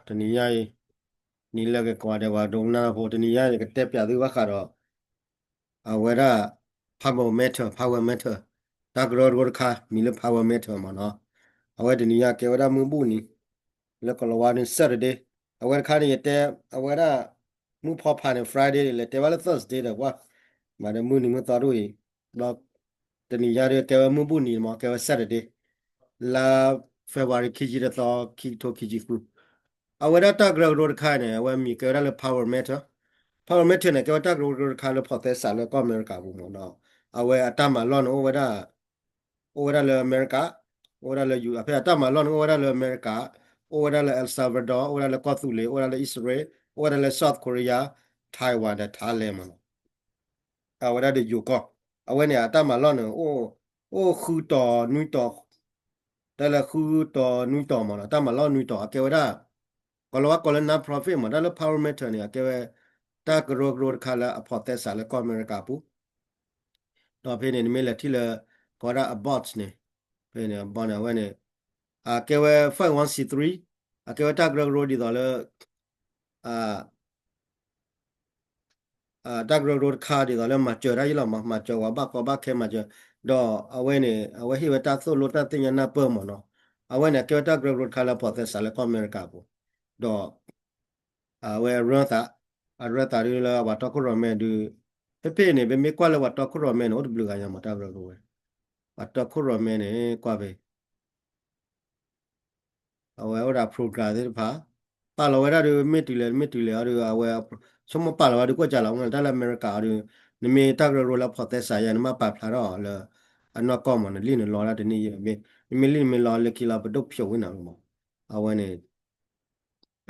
တနံၤညါအံၤ နံၤလၢကကွၢ်ဒဲးဝဲဒိကနၣ်ဖိ တနံၤညါအံၤ ကတဲပၠးသုဘၣ်ဃးဒီး အဝဲဒၣ် power meter, power meter တၢ်ကရၢကရိတခါ မံၤလၢ power meter မ့ၢ်နီၤ. အဝဲတနံၤညါကဲဝဲဒၣ်မုၢ်ဘူၣ်နံၤ လၢကီၢ်လီၤဝါန့ၣ် Saturday, အဝဲတခါန့ၣ် ယတဲ အဝဲဒၣ် မုၢ်ဖီဖးန့ၣ် Friday လဲၤတဲဘၣ်လၢ Thursday ဒီးကွၢ် မၤဒီးမုၢ်နံၤမုၢ်သီဒိၣ်အံၤ တနံၤညါဒီးကဲဝဲမုၢ်ဘူၣ်နံၤမ့ၢ် ကဲဝဲ Saturday လါ February ခံဆံတသီ ခံကထိခံဆံဃု အဝဲဒၣ်တၢ်ကရၢကရိတခါန့ၣ် အဝဲမံၤကဲဝဲဒၣ်လၢ power meter, power meter န့ၣ် ကဲဝဲတၢ်ကရၢကရိတခါလၢဖီၣ်သဲစးလၢကီၢ်အမဲရကၤပူၤမ့ၢ်နီၤ. အဝဲအတၢ်မၤလီၢ်န့ၣ်အိၣ်ဝဲဒၣ် အိၣ်ဝဲဒၣ်လၢအမဲရကၤ, အိၣ်ဝဲဒၣ်လၢ ယူၤ အဖဲအတၢ်မၤလီၢ်န့ၣ် အိၣ်ဝဲဒၣ်လၢအမဲရကၤ, အိၣ်ဝဲဒၣ်လၢ El Salvador, အိၣ်ဝဲဒၣ်လၢကီၢ်သူလ့ၤ, အိၣ်ဝဲဒၣ်လၢ Israel, အိၣ်ဝဲဒၣ်လၢ South Korea, Taiwan ဒီး Thailand မ့ၢ်နီၤ. အဝဲဒၣ်ဒီးယိၤကီၢ်, အဝဲန့ၣ်အတၢ်မၤလီၢ်န့ၣ် အိၣ် အိၣ်ဃုတီၤနွံတီၤ, တၢ်လၢဃုတီၤနွံတီၤမ့ၢ်နီၤ, တၢ်မၤလီၢ်နွံတီၤ အကဲဝဲဒၣ် ကီၢ်လီၤဝါကိးလၢ non-profit မ့ၢ် တၢ်လၢ power meter န့ၣ် အကဲဝဲ တၢ်ကရၢကရိတခါလၢအဖီၣ်သဲစးလၢကီၢ်အမဲရကၤပူၤ ဒီးဖဲန့ၣ် နမ့ၢ်လဲၤထံၣ်လၢ ကိးဝဲဒၣ် Abbott န့ၣ်, ဖဲန့ၣ် Abbott န့ၣ် အဝဲန့ၣ် အကဲဝဲ five one C three, အကဲဝဲတၢ်ကရၢကရိဒ်သိးလၢ တၢ်ကရၢကရိတခါဒ်သိးလၢမၤစၢၤတၢ်ယံလီၤမး, မၤစၢၤဝဲဘၣ်ကီဘၣ်ခဲမၤစၢၤ, ဒီးအဝဲန့ၣ် အဝဲဟ့ၣ်ဝဲတၢ်သိၣ်လိတၢ်သ့ၣ်ညါနၢ်ပၢၢ်မ့ၢ်နီၤ, အဝဲန့ၣ် အကဲဝဲတၢ်ကရၢကရိတခါလၢအဖီၣ်သဲစးလၢကီၢ်အမဲရကၤပူၤ, ဒီး အဝဲအရၢသး, အရၢသးဒုးလၢပှၤတီခိၣ်ရိၣ်မဲဒုး, ဖဲဖဲန့ၣ် ပမ့ၢ်ကွၢ်လၢပှၤတီခိၣ်ရိၣ်မဲန့ၣ် အိၣ်တဘျုးဂၤညါမး တၢ်ကရၢကရိဝဲ, ပှၤတီခိၣ်ရိၣ်မဲန့ၣ် ကွၢ်ဖဲ အဝဲအိၣ်ဒီး program သ့ၣ်တဖၣ်, ပာ်လီၤဝဲဒၣ်ဒုး မ့ၢ်တုၤလဲၣ် မ့ၢ်တုၤလဲၣ်အီၤဒုး အဝဲ ဆိကမိၣ်ပာ်လီၤဝဲဒုးကွၢ်ကၢ်လီၤ တၢ်လၢအမဲရကၤအီၤဒုး, နမ့ၢ်တၢ်ကရၢကရိလၢအဖီၣ်သဲစးယါ နမ့ၢ်ပာ်ဖျါထီၣ်အီၤလၢ အနီၢ်ကီၢ်မး နလံၣ်နလီတၢ်တန့ၢ်ယဲၢ်, နမ့ၢ်လံၣ်နမ့ၢ်လီလၢခံလီၤ ပဒိၣ်ဖျိးဝဲနၤမး, အဝဲန့ၣ်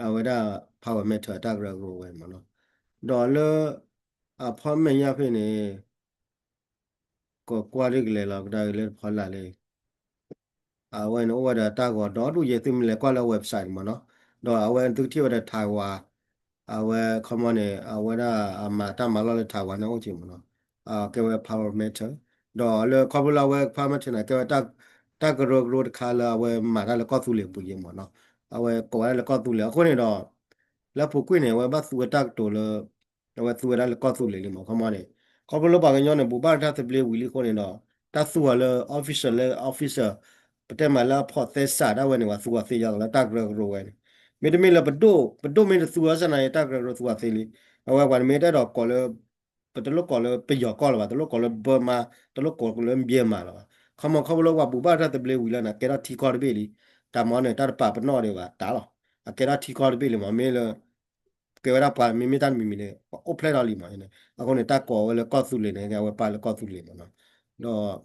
အဝဲဒၣ် power meter အတၢ်ကရၢကရိဝဲမးနီၤ, ဒီးလၢ အဖီမဲာ်ညါဖဲန့ၣ် ကကွၢ်ဒ်ကလဲၤလီၤကဒါက့ၤလၢတဖီလာ်လံ, အဝဲန့ၣ်အိၣ်ဝဲဒီးတၢ်ဂီၤဒီဒူၣ်ယဲၢ် သုမ့ၢ်လဲၤကွၢ်လၢ website န့ၣ်မးနီၤ, ဒီးအဝဲသုကထံၣ်ဝဲဒီး Taiwan, အဝဲခီမီန့ၣ် အဝဲဒၣ်အမၤတၢ်မၤလီၢ်လၢ Taiwan န့ၣ်အိၣ်က့ၤမးနီၤ, ကဲဝဲ power meter, ဒီးလၢခီဖျိလၢအဝဲ power meter န့ၣ် ကဲဝဲ တၢ်ကရၢကရိတခါလၢအဝဲမၤတၢ်လၢကီၢ်သူလ့ၤပူၤယဲၢ်မးနီၤ, အဝဲကိးဝဲဒၣ်လၢကီၢ်သူလ့ၤ အဃိန့ၣ်ဒီး လၢပူၤကွံာ်န့ၣ် အဝဲဘၣ်သူဝဲတၢ်ကတိၤလၢ အဝဲသူဝဲဒၣ်လၢကီၢ်သူလ့ၤလံမး ခီမီန့ၣ်, ခီဖျိလၢပှၤကညီန့ၣ် ဘူၣ်ဘၣ်တၢ်သဘျ့ဝံၤလံအဃိန့ၣ်ဒီး တၢ်သူအီၤလၢ official လၢ officer ပတဲမးလၢအဖီၣ်သဲစးဒၣ်ဝဲန့ၣ် ပှၤသူအီၤသ့ယါလီၤလၢတၢ်ကရၢကရိဝဲန့ၣ်, မ့တမ့ၢ်လၢပဒိၣ် ပဒိၣ်မ့ၢ်တသူအီၤစ့ၢ်န့ၣ် တၢ်ကရၢကရိသူအီၤသ့လံ, အဝဲပှၤန့ၣ်မ့ၢ်တအဲၣ်ဒိးကိးလၢ ပတလိၣ်ကိးလၢပယီၤကီၢ်လၢၤဘၣ်, တလိၣ်ကိးလၢ Burma, တလိၣ်ကိးလၢ Myanmar လၢၤဘၣ်, ခီမီခီဖျိလၢပှၤဘူၣ်ဘၣ်တၢ်သဘျ့ဝံၤလၢန့ၣ် ကဲထီၣ်ထံကီၢ်တဘ့ၣ်လံ, တၢ်မၤန့ၣ် တၢ်တပာ်ပနီၣ်ဒံးဘၣ်တၢ်လီၤ, အကဲထီၣ်ထံကီၢ်တဘ့ၣ်လံမး မ့ၢ်လၢ ကဲဝဲဒၣ်ပှၤမ့မ့ၢ်တၢ်တမံၤမံၤန့ၣ် ပှၤအိၣ်ဖျဲၣ်ထီၣ်လံမး, အဃိန့ၣ် တၢ်ကိးဝဲလၢကီၢ်သူလ့ၤန့ၣ် အဝဲပာ်လၢကီၢ်သူလ့ၤမးနီၤ, ဒီး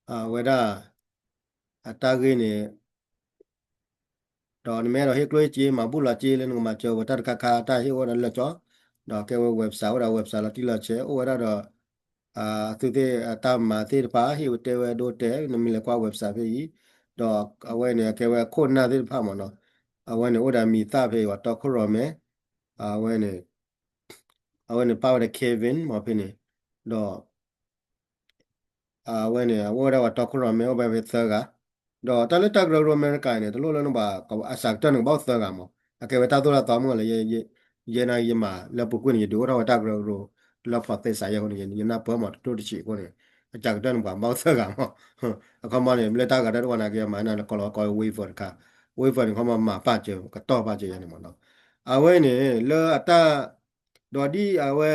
အဝဲဒၣ် အတၢ်ဂ့ၢ်န့ၣ် ဒီးနမ့ၢ်အဲၣ်ဒိးဟ့ၣ်ကျိၣ်ဟ့ၣ်စ့ မၤဘူၣ်လီၤစ့လၢနကမၤစၢၤဝဲတၢ်တခါခါ တၢ်ဟ့ၣ်အိၣ်ဝဲဒၣ်လၢာ်ကၠီ, ဒီးကဲဝဲ website အိၣ်ဒီး website လီၤတံၢ်လီၤဆဲး အိၣ်ဝဲဒၣ်ဒီး အသုးသ့ၣ်အတၢ်မၤသ့ၣ်တဖၣ် ဟ့ၣ်ဝဲတဲဝဲဒိတဲ နမ့ၢ်လဲၤကွၢ် website ဖဲအံၤ, ဒီးအဝဲန့ၣ် အကဲဝဲခိၣ်နၢ်သ့ၣ်တဖၣ်မးနီၤ, အဝဲန့ၣ် အိၣ်ဒီးမံၤသၣ်ဖဲအံၤ ပှၤတီခိၣ်ရိၣ်မဲ, အဝဲန့ၣ် အဝဲန့ၣ် ပာ်ဝဲဒီး Kevin မးဖဲန့ၣ်, ဒီး အဝဲန့ၣ် အဝဲဒၣ်ပှၤတီခိၣ်ရိၣ်မဲ အိၣ်ဝဲဖဲသၢဂၤ, ဒီးတၢ်လၢတၢ်ကရၢကရိအမဲရကၤန့ၣ် တလိၣ်လၢနဘၣ် အစှၤကတၢၢ်န့ၣ် ကဘၣ်အိၣ်သၢဂၤမး, အကဲဝဲတၢ်သိၣ်တၢ်သီမ့ၢ်လၢ ယဲနာ်က့ယမၤလၢပူၤကွံာ်န့ၣ် ယဒုးအိၣ်ထီၣ်ဝဲတၢ်ကရၢကရိ လၢဖီၣ်သဲစးယဲၢ်အဃိန့ၣ် ယနၢ်ပၢၢ်မးတဒိၣ်တဆံးအဃိန့ၣ် အစှၤကတၢၢ်န့ၣ် ပှၤဘၣ်အိၣ်သၢဂၤမး, အခီမီန့ၣ် လၢတၢ်ဂၤတၢ်တဝၢ်နာ်က့မၤနၢၤလၢကီၢ်လီၤဝါကိး waiver တခါ, waiver န့ၣ် ခီမီမၤပာ်စၢၤ ကတီၢ်ပာ်စၢၤယဲၢ်န့ၣ်မးနီၤ, အဝဲန့ၣ် လၢအတၢ် ဒီးဒ်အဝဲ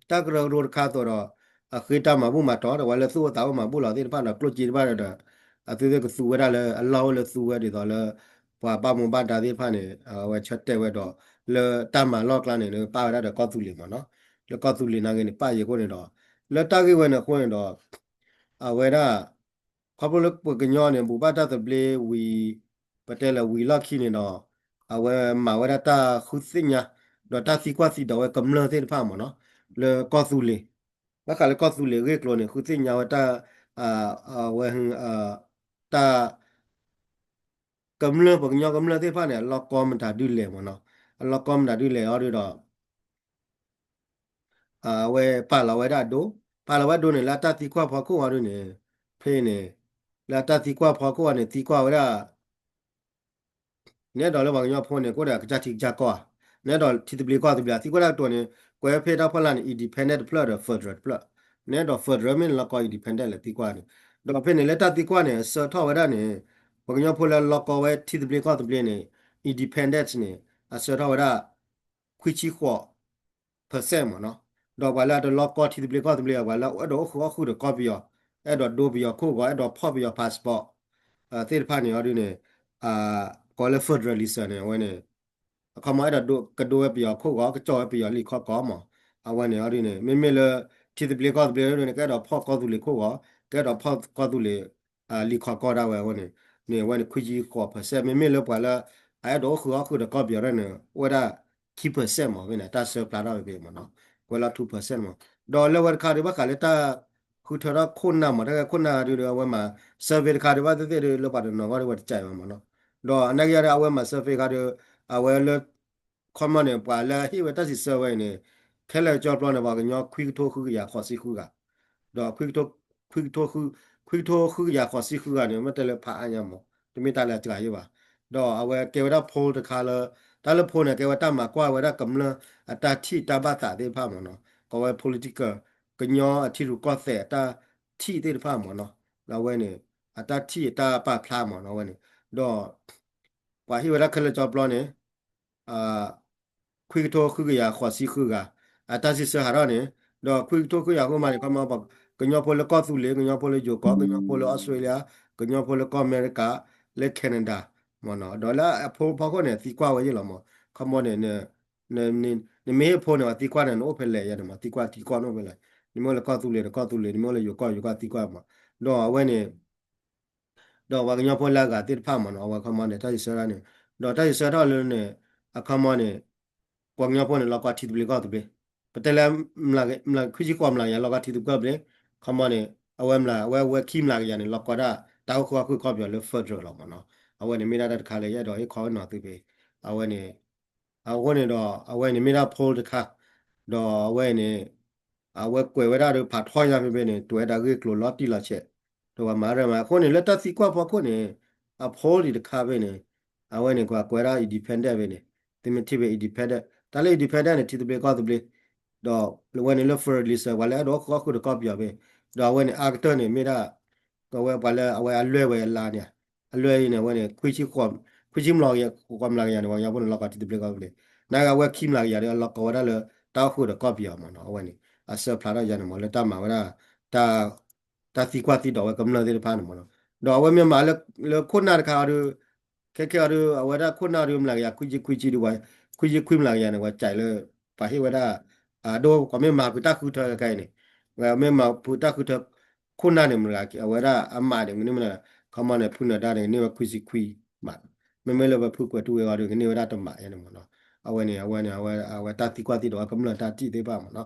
တၢ်ကရၢကရိတခါအသိးဒီး အဃ့တၢ်မၤဘူၣ်မၤတီၤ ဒီးပှၤလၢသူၣ်အိၣ်သးအိၣ်မၤဘူၣ်လီၤသ့ၣ်တဖၣ်ဒီး ကျိၣ်စ့တဖၣ်ဒီး အသုသ့ၣ်ကသူဝဲဒၣ်လၢ အလီၢ်အိၣ်လၢသူဝဲဒ်သိးလၢ ပှၤဘၣ်မူဘၣ်ဒါသ့ၣ်တဖၣ်န့ၣ် အဝဲဆၢတဲာ်ဝဲဒီး လၢတၢ်မၤလီၢ်ကျါန့ၣ် ပာ်ဝဲဒၣ်ဒီးကီၢ်သူလ့ၤမးနီၤ, လၢကီၢ်သူလ့ၤနာ်က့န့ၣ် ပာ်ယဲၢ်အဃိန့ၣ်ဒီး လၢတၢ်ဂ့ၢ်ဝဲန့ၣ်အဃိန့ၣ်ဒီး အဝဲဒၣ် ခီဖျိလၢပှၤကညီန့ၣ် ဘူၣ်ဘၣ်တၢ်သဘျ့ဝံၤ ပတဲလၢဝံၤလီၢ်ခံန့ၣ်ဒီး အဝဲမၤဝဲဒၣ်တၢ်ဃုသ့ၣ်ညါ ဒီးတၢ်သံကွၢ်သံဒိးဝဲကမျၢၢ်သ့ၣ်တဖၣ်မးနီၤ, လၢကီၢ်သူလ့ၤ ဘၣ်ဃးလၢကီၢ်သူလ့ၤအဂ့ၢ်အကျိၤန့ၣ် ဃုသ့ၣ်ညါဝဲတၢ် အဝဲ တၢ် ကမျၢၢ် ပှၤကညီကမျၢၢ်သ့ၣ်တဖၣ်န့ၣ် အလီၢ်ကီမတၤဒုးလဲၣ်မးနီၤ, အလီၢ်ကီမတၤဒုးလဲၣ်အီၤဒုးဒီး အဝဲပာ်လီၤဝဲဒၣ်အဒိ ပာ်လီၤဝဲဒိန့ၣ် လၢအတၢ်သံကွၢ်ဖီခိၣ်အီၤဒုန့ၣ် ဖဲန့ၣ် လၢအတၢ်သံကွၢ်ဖီခိၣ်အီၤန့ၣ် သံကွၢ်ဝဲဒၣ် နအဲၣ်ဒိးလၢပှၤကညီဖိန့ၣ် ကအိၣ်ဒီးကစၢ်ထံကစၢ်ကီၢ်ဧါ, နအဲၣ်ဒိးထံသဘျ့ကီၢ်သဘျ့ဧါ, သံကွၢ်တၢ်ကတိၤန့ၣ် ကွဲးဖဲတၢ်ဖီလာ်န့ၣ် independent တဖျၢၣ်ဒီး federal တဖျၢၣ်, နအဲၣ်ဒိး federal မ့ၢ်နလီၢ်ကီ independent လဲၣ်သံကွၢ်န့ၣ်, ဒီးဖဲန့ၣ်လၢတၢ်သံကွၢ်န့ၣ် အဆၢထီၣ်ဝဲဒၣ်န့ၣ် ပှၤကညီဖိလၢလီၢ်ကီဝဲထံသဘျ့ကီၢ်သဘျ့န့ၣ် independent န့ၣ် အဆၢထီၣ်ဝဲဒၣ် ခွံဆံဃိး percent မ့ၢ်နီၤ, ဒီးပှၤလၢအတလီၢ်ကီထံသဘျ့ကီၢ်သဘျ့ ပှၤလၢအဲၣ်ဒိးအိၣ်ဃုာ်အီၣ်ဃုာ်ဒီးကီၢ်ပယီၤ, အဲၣ်ဒိးဒိပယီၤခိၣ်ဂီၤ, အဲၣ်ဒိးဖီၣ်ပယီၤ passport သ့ၣ်တဖၣ်န့ၣ်အီၤဒုန့ၣ် ကိးလၢ federalism န့ၣ် အဝဲန့ၣ် အခီမီ အဲၣ်ဒိးကဒိဝဲပယီၤခိၣ်ဂီၤ, ကကၠီၣ်ဝဲပယီၤလံာ်ခီၣ်ကီၢ်မး, အဝဲန့ၣ်အီၤဒုန့ၣ် မ့မ့ၢ်လၢ ထံသဘျ့ကီၢ်သဘျ့ဒုန့ၣ် ကအဲၣ်ဒိးဖီၣ်ကီၢ်သူလ့ၤခိၣ်ဂီၤ, ကအဲၣ်ဒိးဖီၣ်ကီၢ်သူလ့ၤ လံာ်ခီၣ်ကီၢ်ဒၣ်ဝဲအဃိန့ၣ် န့ၣ်အဝဲန့ၣ် ခွံဆံဃိး percent, မ့မ့ၢ်လၢပှၤလၢ အအဲၣ်ဒိးအိၣ်ဃုာ်အီၣ်ဃုာ်ဒီးကီၢ်ပယီၤဒၣ်န့ၣ် အိၣ်ဝဲဒၣ်ခံ percent မး, ဖဲန့ၣ် တၢ်ဆၢဖျါထီၣ်ဖဲမ့ၢ်နီၤ, ကွဲးလီၤ two percent မး, ဒီးလၢဝဲတခါဒုး ဘၣ်ဃးလၢတၢ်ဃုထၢထီၣ်ခိၣ်နၢ်မး, တၢ်ဂ့ၢ်ခိၣ်နၢ်ဒုး အဝဲမၤ survey တခါဒုး ဘၣ်သ့ၣ်သ့ၣ်ဒုး လၢပှၤတနီၤဂီၢ်ဒုး ဝဲတကးဘၣ်မ့ၢ်နီၤ, ဒီးအနာ်က့ယၤဒုး အဝဲမၤ survey တခါဒုး အဝဲလၢ ခီမီန့ၣ် ပှၤလၢအဟ့ၣ်ဝဲတၢ်စံးဆၢဝဲအံၤန့ၣ် ခဲလၢာ်ကၠီပျီန့ၣ် ပှၤကညီခွံကထိဃုကယၤဃိးဆံဃုဂၤ, ဒီး ခွံကထိဃုကယၤဃိးဆံဃုဂၤန့ၣ် မ့ၢ်တဲလၢဖးအါညါမး, တမ့ၢ်တၢ်လၢအစှၤယံၤဘၣ်, ဒီးအဝဲကဲဝဲဒၣ် poll တခါလၢ တၢ်လၢ poll န့ၣ် ကဲဝဲတၢ်မၤကွၢ်ဝဲဒၣ်ကမျၢၢ်အတၢ်ထံၣ်တၢ်ဘၣ်သးသ့ၣ်တဖၣ်မ့ၢ်နီၤ, ကိးဝဲ political ကညီအထံရူၢ်ကီၢ်သဲးအတၢ်ထံၣ်သ့ၣ်တဖၣ်မ့ၢ်နီၤ, ဒီးအဝဲန့ၣ် အတၢ်ထံၣ်အတၢ်ပာ်ဖျါမ့ၢ်နီၤ, အဝဲန့ၣ် ဒီး ပှၤဟ့ၣ်ဝဲဒၣ်ခဲလၢာ်ကၠီပျီန့ၣ် ခွံကထိဃုကယၤဃိးဆံဃုဂၤ အတၢ်စံးဆၢဟးထီၣ်န့ၣ်, ဒီးခွံကထိဃုကယၤဃိးဆံမးန့ၣ် ခီမီ ကညီဖိလၢကီၢ်သူလ့ၤ, ကညီဖိလၢယိၤကီၢ်, ကညီဖိလၢအီစထြ့လယါ, ကညီဖိလၢကီၢ်အမဲရကၤ, လၢ Canada မ့ၢ်နီၤ, ဒီးလၢအ poll ဖီခိၣ်န့ၣ် သံကွၢ်ဝဲယဲၢ်လီၤမး, ခီမီန့ၣ် နမ့ၢ်ဟ့ၣ် poll န့ၣ် ပှၤသံကွၢ်န့ၣ် နအိၣ်ဖဲလဲၣ်ယဲန့ၣ်မး, သံကွၢ်ထံကီၢ်န့ၣ်အိၣ်ဖဲလဲၣ်, နမ့ၢ်အိၣ်လၢကီၢ်သူလ့ၤဒီးကီၢ်သူလ့ၤ, နမ့ၢ်အိၣ်လၢယိၤကီၢ်ယိၤကီၢ်သံကွၢ်မး, ဒီးအဝဲန့ၣ် ဒီးပှၤကညီဖိလၢအဂၤသ့ၣ်တဖၣ်မ့ၢ်နီၤ, အဝဲခီမီန့ၣ် တၢ်စံးဆၢဒၣ်န့ၣ်, ဒီးတၢ်စံးဆၢထီၣ်လၢန့ၣ် အခီမီန့ၣ် ပှၤကညီဖိန့ၣ် လီၢ်ကီထံသဘျ့ကီၢ်သဘျ့, ပတဲလၢ ခွံဆံဃိးမျးကယၤ လီၢ်ကီထံသဘျ့ကီၢ်သဘျ့, ခီမီန့ၣ် အဝဲမျး အဝဲဝဲခံမျးကယၤန့ၣ် လီၢ်ကီဒၣ် တၢ်အိၣ်ဃုာ်အီၣ်ဃုာ်ကီၢ်ပယီၤလၢ federal လီၤမ့ၢ်နီၤ, အဝဲန့ၣ်မ့ၢ်ဒၣ်တၢ်တခါလၢယအဲၣ်ဒိးဟ့ၣ်ခီနီၤသုဖဲ အဝဲန့ၣ် အဃိန့ၣ်ဒီး အဝဲန့ၣ်မ့ၢ်ဒၣ် poll တခါ, ဒီးအဝဲန့ၣ် အဝဲကွဲးဝဲဒၣ်ဒီးဖးထီညါဖဲဖဲန့ၣ် တဝဲဒၣ်ဂ့ၢ်ကျိၤလီၤတံၢ်လီၤဆဲး, ဒီးပှၤမၤရဲၣ်မၤ အဃိန့ၣ် လၢတၢ်သံကွၢ်ဖီခိၣ်န့ၣ် အ poll ဒံးတခါဖဲန့ၣ် အဝဲန့ၣ် ပှၤကွဲးဒၣ် independent ဖဲန့ၣ်, သုမ့ၢ်ထံၣ်ဖဲ independent တၢ်လၢ independent န့ၣ် ထံသဘျ့ကီၢ်သဘျ့, ဒီးအဝဲန့ၣ်လၢ federalism ပှၤလၢအဲၣ်ဒိးအိၣ်ဃုာ်အီၣ်ဃုာ်ဒီးကီၢ်ပယီၤဖဲ, ဒီးအဝဲန့ၣ် အါကတၢၢ်န့ၣ် မ့ၢ်ဒၣ် ကဝဲပှၤလၢအဝဲအလွဲၢ်ဝဲအလါန့ၣ်, အလွဲၢ်အံၤန့ၣ် အဝဲန့ၣ် ခွံဆံမျးကယၤ ဃိးမျးကယၤန့ၣ် ပှၤကညီဖိန့ၣ် လီၢ်ကီထံသဘျ့ကီၢ်သဘျ့, နာ်က့အဝဲခံမျးကယၤဒီး အလီၢ်ကီဝဲဒၣ်လၢ တၢ်အိၣ်ဃုာ်ဒီးကီၢ်ပယီၤမ့ၢ်နီၤ, အဝဲန့ၣ် အဆၢဖျါထီၣ်ယါန့ၣ်မ့ၢ် လၢတၢ်မၤဝဲဒၣ် တၢ်သံကွၢ်သံဒိးဝဲကမျၢၢ်သ့ၣ်တဖၣ်န့ၣ်မ့ၢ်နီၤ, ဒီးအဝဲမ့ၢ်မၤလၢ လၢခိၣ်နၢ်တခါအီၤဒီး ခဲခဲအီၤဒီး အဝဲဒၣ်ခိၣ်နၢ်ဒီးမျးကယၤ ခွံဆံခွံဆံဒီး ခွံဆံခွံမျးကယၤန့ၣ် ဝဲကၠဲးလၢ ပှၤဟ့ၣ်ဝဲဒၣ် အဒိ ပှၤမ့ၢ်မၤဖုးတၢ်ဃုထၢခဲအံၤန့ၣ်, ဝဲမ့ၢ်မၤဖုးတၢ်ဃုထၢ ခိၣ်နၢ်န့ၣ် မတၤဂၤ အဝဲဒၣ်အမးန့ၣ် ကန့ၢ်မနုၤလဲၣ်, ခီမီန့ၣ် ဖုနၢၤဒါန့ၣ် ကန့ၢ်ဝဲခွံဆံခွံမး, မ့မ့ၢ်လၢပဖုကွဲးထူဝ့အီၤဒီး ကန့ၢ်ဝဲဒၣ်တမးယါန့ၣ်မ့ၢ်နီၤ, အဝဲန့ၣ် အဝဲန့ၣ် အဝဲ အဝဲတၢ်သံကွၢ်သံဒိးဝဲကမျၢၢ်တၢ်ထံၣ်သ့ၣ်တဖၣ်မ့ၢ်နီၤ,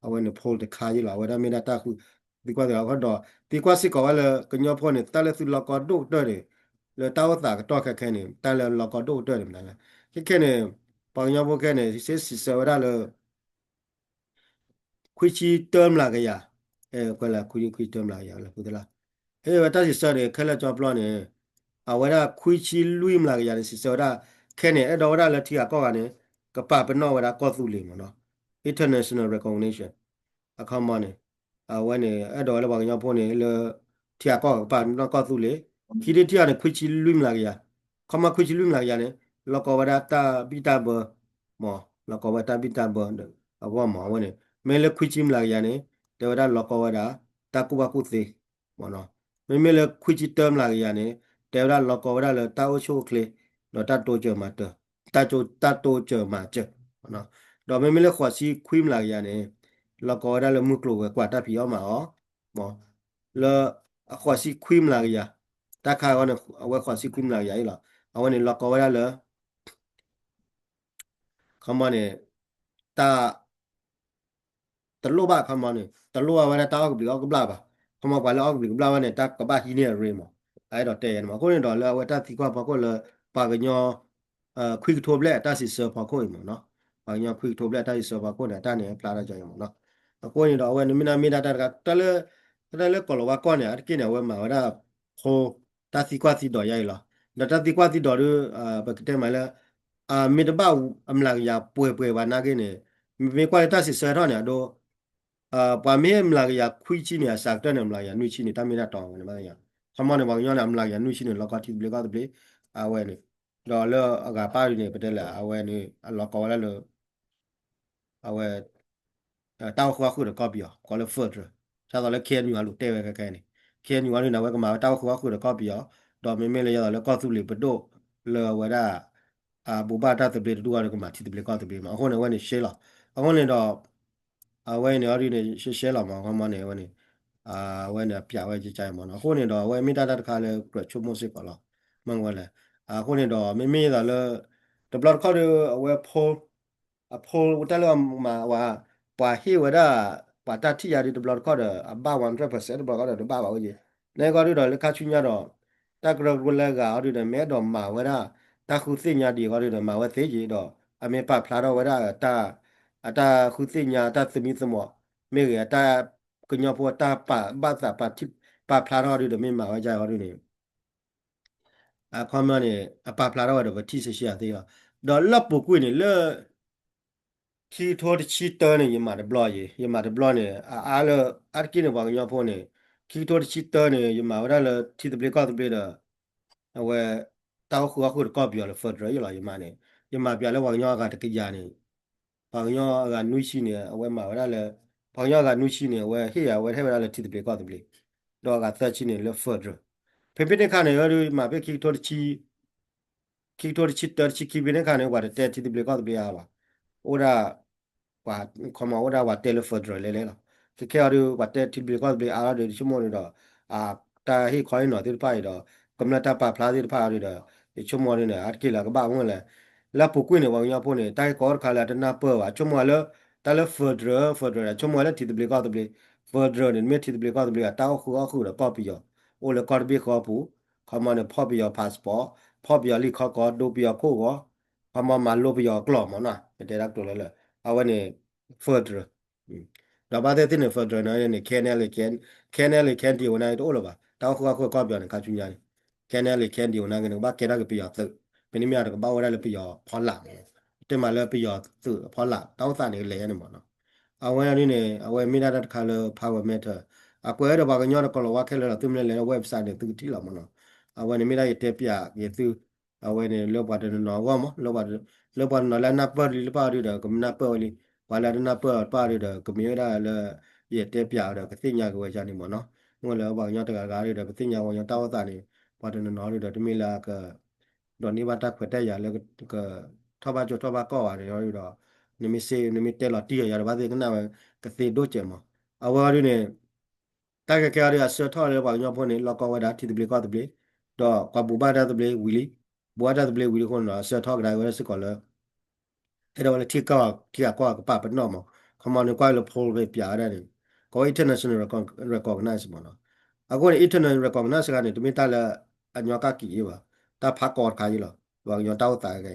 အဝဲန့ၣ် poll တခါယါလီၤ, အဝဲဒၣ်မ့ၢ်ဒၣ်တၢ်ဃု သံကွၢ်သ့ၣ်တဖၣ်ဒီး သံကွၢ်စ့ၢ်ကီးဝဲလၢ ကညီဖိန့ၣ် တၢ်လၢသုလီၢ်ကီဒိၣ်ကတၢၢ်န့ၣ် လၢတၢ်အိၣ်သးကတီၢ်ခဲခဲန့ၣ် တၢ်လၢလီၢ်ကီဒိၣ်ကတၢၢ်န့ၣ်မနုၤလဲၣ်, ခဲခဲန့ၣ် ပှၤကညီဖိခဲန့ၣ် စ့စံးဆၢဝဲဒၣ်လၢ ခွံဆံတၢမျးကယၤ, အဲ ကွဲးလၢ ခွံဆံခွံတၢမျးကယၤလၢဖိသ့ၣ်လၢ်, ဟ့ၣ်ဝဲတၢ်စံးဆၢန့ၣ် ခဲလၢာ်ကၠီပျီန့ၣ် အဝဲဒၣ်ခွံဆံလွံၢ်မျးကယၤန့ၣ် စံးဆၢဝဲဒၣ် ခဲန့ၣ် အဲၣ်ဒိးဝဲဒၣ်လၢထံဂၤကီၢ်ဂၤန့ၣ် ကပာ်ပနီၣ်ဝဲဒၣ်ကီၢ်သူလ့ၤမ့ၢ်နီၤ, international recognition အခီမီန့ၣ် အဝဲန့ၣ် အဲၣ်ဒိးဝဲလၢပှၤကညီဖိန့ၣ် လၢထံဂၤကီၢ်ဂၤကပာ်ပနီၣ်ကီၢ်သူလ့ၤ, ခံထံၣ်တထံၣ်အံၤန့ၣ် ခွံဆံလွံၢ်မျးကယၤ, ခီမီခွံဆံလွံၢ်မျးကယၤန့ၣ် လီၢ်ကီဝဲဒၣ်တၢ်ဘံၣ်တၢ်ဘၢ မ့ၢ် လီၢ်ကီဝဲတၢ်ဘံၣ်တၢ်ဘၢ အဂီၢ်မ့ၢ် အဝဲန့ၣ် မ့ၢ်လၢခွံဆံမျးကယၤန့ၣ် တဲဝဲဒၣ်လီၢ်ကီဝဲဒၣ် တၢ်ကူၣ်ဘၣ်ကူၣ်သ့ မ့ၢ်နီၤ, မ့မ့ၢ်လၢခွံဆံတၢမျးကယၤန့ၣ် တဲဝဲဒၣ်လီၢ်ကီဝဲဒၣ်လၢတၢ်အိၣ်ဆူၣ်အိၣ်ချ့ ဒီးတၢ်တိစၢၤမၤစၢၤ တၢ်တိစၢၤမၤစၢၤ, ဒီးမ့မ့ၢ်လၢဃိးဆံခွံမျးကယၤန့ၣ် လီၢ်ကီဝဲဒၣ်လၢမုၢ်ကျိၤဝဲၤကွာ်တၢ်ဖံးအီၣ်မၤအီၣ်, လၢအဃိးဆံခွံမျးကယၤ, တၢ်ခါအဂီၢ်န့ၣ် အဝဲဃိးဆံခွံမျးကယၤအံၤလီၤ, အဝဲန့ၣ်လီၢ်ကီဝဲဒၣ်လၢ ခီမီန့ၣ် တၢ် တလိၣ်ဘၣ်ခီမီန့ၣ် တလိၣ်ဘၣ်ဝဲဒၣ်တၢ်အီၣ်ကဘျံးအီၣ်ကဘျၣ်ဘၣ်, ခီမီပှၤလၢအီၣ်ကဘျံးကဘျၣ်ဝဲန့ၣ် တၢ်ကဘၣ်ဟံးန့ၢ်အရ့မး, အအဲၣ်ဒိးတဲယဲန့ၣ်မး, အဃိန့ၣ်ဒီးလၢအဝဲတၢ်သံကွၢ်ဖီခိၣ်လၢ ပှၤကညီ ခွံကထိဘျဲၣ်အတၢ်စံးဆၢဖီခိၣ်အံၤမ့ၢ်နီၤ, ပှၤကညီခွံကထိဘျဲၣ်အတၢ်စံးဆၢဖီခိၣ်န့ၣ် အတၢ်န့ၣ်ဖျါထီၣ်ကီယဲမ့ၢ်နီၤ, အဃိန့ၣ်ဒီးအဝဲန့ၣ်မ့ၢ်ဒၣ်မ့ၢ်ဒၣ်တၢ်တခါ တၢ်လၢ တၢ်လၢကီၢ်လီၤဝါကီၢ်န့ၣ် အါတက့ၢ်န့ၣ် အဝဲမၤဝဲဒၣ် ဖိ တၢ်သံကွၢ်သံဒိးယါအံၤလီၤ. ဒီးတၢ်သံကွၢ်သံဒိးဒီး ပကတဲမးလၢ မ့ၢ်တဘၣ်အမျးကယၤပှဲၤပှဲၤဘၣ်နာ်က့န့ၣ် မ့ၢ်ကွၢ်လၢတၢ်စံးဆၢထီၣ်န့ၣ် အဒိ ပှၤမ့ၢ်မျးကယၤခွံဆံန့ၣ် အစှၤကတၢၢ်န့ၣ် မျးကယၤနွံဆံန့ၣ် တၢ်မ့ၢ်တၢ်တီဝဲန့ၣ် ခီမီန့ၣ် ပှၤကညီန့ၣ် အမျးကယၤနွံဆံန့ၣ် လီၤကီထံသဘျ့ကီၢ်သဘျ့ အဝဲန့ၣ် ဒီးလၢအဂၤပၣ်ဒ်န့ၣ် ပတဲလဲၣ် အဝဲန့ၣ် အလီၤကီဝဲဒၣ်လၢ အဝဲ တၢ်အိၣ်ဃုာ်အီၣ်ဃုာ်ဒီးကီၢ်ပယီၤ ကိးလၢ federal ဒ်သိးလၢ KNU အလိၤတဲဝဲခဲခဲန့ၣ် KNU အီၤဒ်န့ၣ် အဝဲကမၤဝဲတၢ်အိၣ်ဃုာ်အီၣ်ဃုာ်ဒီးကီၢ်ပယီၤ ဒီးမ့မ့ၢ်လၢယသိးလၢကီၢ်သူလ့ၤပဒိၣ်လၢအဝဲဒၣ် အဘူးဘၣ်တၢ်သဘျ့တဒူၣ်အီၤဒီးကမၤထံသဘျ့ကီၢ်သဘျ့မး အဃိန့ၣ် အဝဲန့ၣ်ရှဲလီၤ အဃိန့ၣ်ဒီး အဝဲန့ၣ်အီၤဒ်န့ၣ် ရှဲရှဲလီၤမး ခီမီန့ၣ် အဝဲန့ၣ် အဝဲန့ၣ်အပျးဝဲကကါမးနီၤ အဃိန့ၣ်ဒီး အဝဲမ့ၢ်တၢ်တၢ်တခါလၢကြၢးဆိကမိၣ်စ့ၢ်ကီးလီၤ မ့ၢ်ဝဲလဲၣ် အဃိန့ၣ်ဒီး မ့မ့ၢ်ယသိးလၢ တဘျီတခီၣ်ဒီး အဝဲဖိ အဖိတၢ်လၢအမၤဝဲ ပှၤဟ့ၣ်ဝဲဒၣ် ပှၤတၢ်ထံၣ်ယါဒ်တဘျီတခီၣ်ဒီး အဘၣ် one hundred percent တဘျီတခီၣ်ဒီး တဘၣ်ဘၣ်ဝဲယ့ၣ် နကီၢ်ဒုဒီးလၢခါဆူညါဒီး တၢ်ကရၢကရိလၢအဂၤအီၤဒုဒီး မ့ၢ်အဲၣ်ဒိးမၤဝဲဒၣ် တၢ်ဃုသ့ၣ်ညါဒ်အီၤဒုဒီး မၤဝဲသ့ယ့ၣ်ဒီး အမ့ၢ်ပာ်ဖျါထီၣ်ဝဲဒၣ် အတၢ်ဃုသ့ၣ်ညါ အတၢ်သမံသမိး မ့ၢ်ဂ့ၤ အတၢ်ကညီဖိအတၢ်ပာ်ဘၣ်သး ပာ်ဖျါထီၣ်အီၤဒုဒီး မ့ၢ်မၤဝဲဒ်အီၤဒုန့ၣ် အခီပညီန့ၣ် အပာ်ဖျါထီၣ်ဝဲဒီးပထံၣ်ဆံးဆံးအသ့လီၤ. ဒီးလၢပူၤကွံာ်န့ၣ် လၢ ခံကထိတဆံတၢန့ၣ် ယမၤတဘျီယ့ၣ်, ယမၤတဘျီန့ၣ် အအါလၢ အါတက့ၢ်န့ၣ် ပှၤကညီဖိန့ၣ် ခံကထိတဆံတၢန့ၣ် ယမၤဝဲဒၣ်လၢထံသဘျ့ကီၢ်သဘျ့ဒီး အဝဲ တၢ်အိၣ်ဃုာ်အီၣ်ဃုာ်ဒီးကီၢ်ပယီၤလၢ federal ယ့ၣ်လီၤ. ယမၤန့ၣ် ယမၤပၠးလၢပှၤကညီအဂၤတကယၤန့ၣ် ပှၤကညီအဂၤနွံဆံန့ၣ် အဝဲမၤဝဲဒၣ်လၢ ပှၤကညီအဂၤနွံဆံန့ၣ် အဝဲဟ့ၣ်ယၤ အဝဲဟ့ၣ်ဝဲဒၣ်လၢထံသဘျ့ကီၢ်သဘျ့, ဒီးအဂၤသၢဆံန့ၣ်လၢ federal. ဖဲဖဲန့ၣ်အခါန့ၣ် ဒုးမၤဖဲခံကထိတဆံ ခံကထိတဆံတၢ တဆံခံဖဲန့ၣ်အခါန့ၣ် ပှၤတတဲထံသဘျ့ကီၢ်သဘျ့အါဘၣ်. အိၣ်ဒၣ် ပှၤ ခီမီ အိၣ်ဒၣ်ပှၤတဲလၢ federal လဲၤလဲၤလီၤ. ခဲခဲအံၤဒုး ပှၤတဲထံသဘျ့ကီၢ်သဘျ့အါလီၤဒီး ယဆိကမိၣ်ဒုးဒီး အတၢ်ဟ့ၣ်ခီဟ့ၣ်နီၤသ့ၣ်တဖၣ်အံၤဒီး ကမျၢၢ်တၢ်ပာ်ဖျါသ့ၣ်တဖၣ်အံၤဒုးဒီး ယဆိကမိၣ်ဒုးန့ၣ် အါတက့ၢ်လၢအကဘၣ်မ့ၢ်လဲၣ်. လၢအပူၤကွံာ်န့ၣ် ပှၤကညီဖိန့ၣ် တၢ်ဂ့ၢ်ကီတခါလၢအတနၢ်ပၢၢ်ဘၣ် ဆိကမိၣ်လၢ တၢ်လၢ federal federal ဒီး ဆိကမိၣ်လၢထံသဘျ့ကီၢ်သဘျ့, federal န့ၣ် မ့ၢ်ထံသဘျ့ကီၢ်သဘျ့အတၢ်အိၣ်ဃုာ်အီၣ်ဃုာ်ဒီးကီၢ်ပယီၤ, အိၣ်လၢကီၢ်တဘ့ၣ်ဃီပူၤ, ခီမီန့ၣ် ဖီၣ်ပယီၤ passport, ဖီၣ်ပယီၤလံာ်ခီကီ ဒိပယီၤခိၣ်ဂီၤ, ခီမီမၤလိပယီၤကျိာ်မ့ၢ်နီၤ ပတဲတၢ်ကတိၤလၢလၢ အဝဲန့ၣ် federal ဒီးဘၣ်သ့ၣ်သ့ၣ်န့ၣ် federal န့ၣ် KNLA KNLA KNDO ဝဲန့ၣ်တအိၣ်လၢၤဘၣ်, တၢ်အိၣ်ဃုာ်အီၣ်ဃုာ်ကီၢ်ပယီၤန့ၣ် ခါဆူညါန့ၣ် KNLA KNDO န့ၣ်က့န့ၣ် ကဘၣ်ကဲထီၣ်က့ၤပယီၤသုး, မ့တမ့ၢ်တကဘၣ်အိၣ်ဝဲဒၣ်လၢပယီၤဖီလာ်, တဲမးလၢပယီၤသုးအဖီလာ် တၢ်အိၣ်သးန့ၣ်ကလဲၤန့ၣ်မ့ၢ်နီၤ. အဝဲန့ၣ်န့ၣ် အဝဲမ့ၢ်ဒၣ်တၢ်တခါလၢ power matter, အကွဲးဒီးပှၤကညီဒီးကီၢ်လီၤဝါခဲလၢာ်ဒီး သုမ့ၢ်လဲၤလၢ website န့ၣ် သုကထံၣ်လီၤမ့ၢ်နီၤ. အဝဲန့ၣ်မ့ၢ်ဒၣ်ယတဲပၠးက့ၤသု အဝဲန့ၣ်လၢပှၤတနီၤနီၤအဂီၢ်မး လၢပှၤတနီၤလၢအနၢ်ပၢၢ်လံတဖၣ်အီၤဒုဒီး ကမ့ၢ်နၢ်ပၢၢ်ဝဲလံ, ပှၤလၢအတနၢ်ပၢၢ်အီၤတဖၣ်အီၤဒုဒီး ကမ့ၢ်ဝဲဒၣ်လၢ ယတဲပၠးအီၤဒီး ကသ့ၣ်ညါက့ၤဝဲဒ်န့ၣ်မ့ၢ်နီၤ. မ့ၢ်လၢပှၤကညီတဂၤဂၤဒုဒီး ကသ့ၣ်ညါပှၤကညီတၢ်အိၣ်သးန့ၣ် ပှၤတနီၤနီၤဒုဒီး တမ့ၢ်လၢအက ဒိးန့ၢ်ဘၣ်တၢ်ခွဲးတၢ်ယာ်လၢက ထီၣ်ဘၣ်ကၠိထီၣ်ဘၣ်ကီၢ်ဘၣ်န့ၣ်ဒုဒီး နမ့ၢ်စ့ နမ့ၢ်တဲလီၤတံၢ်အီၤယၤဒီး ဘၣ်သ့ၣ်ကနၣ်ဝဲကသ့ဒိၣ်ကဲးမး. အဝဲအီၤဒုန့ၣ် တၢ်ခဲခဲအံၤဒုး အဆၢထီၣ်လၢပှၤကညီဖိန့ၣ် လီၤကီဝဲဒၣ်ထံသဘျ့ကီၢ်သဘျ့, ဒီးပှၤဘူးဘၣ်တၢ်သဘျ့ဝံၤလံ, ဘူးဘၣ်တၢ်သဘျ့ဝံၤလံအဃိန့ၣ်ဒီး အဆၢထီၣ်ကဒါက့ၤဝဲဒၣ်စ့ၢ်ကီးလၢ အဲၣ်ဒိးဝဲလၢထံကီၢ်ထံအကီၢ်ကပာ်ပနီၣ်မး, ခီမီန့ၣ်ကွၢ်လၢ poll ပၠးဝဲဒၣ်န့ၣ် ကိးဝဲ international recognize မးနီၤ. အဃိန့ၣ် international recognize တခါန့ၣ် တမ့ၢ်တၢ်လၢအညီကၣ်ကံးယ့ၢ်ဘၣ်, တၢ်ဖးကီတခါယ့ၢ်လီၤ, ပှၤကညီတၢ်အိၣ်သးခ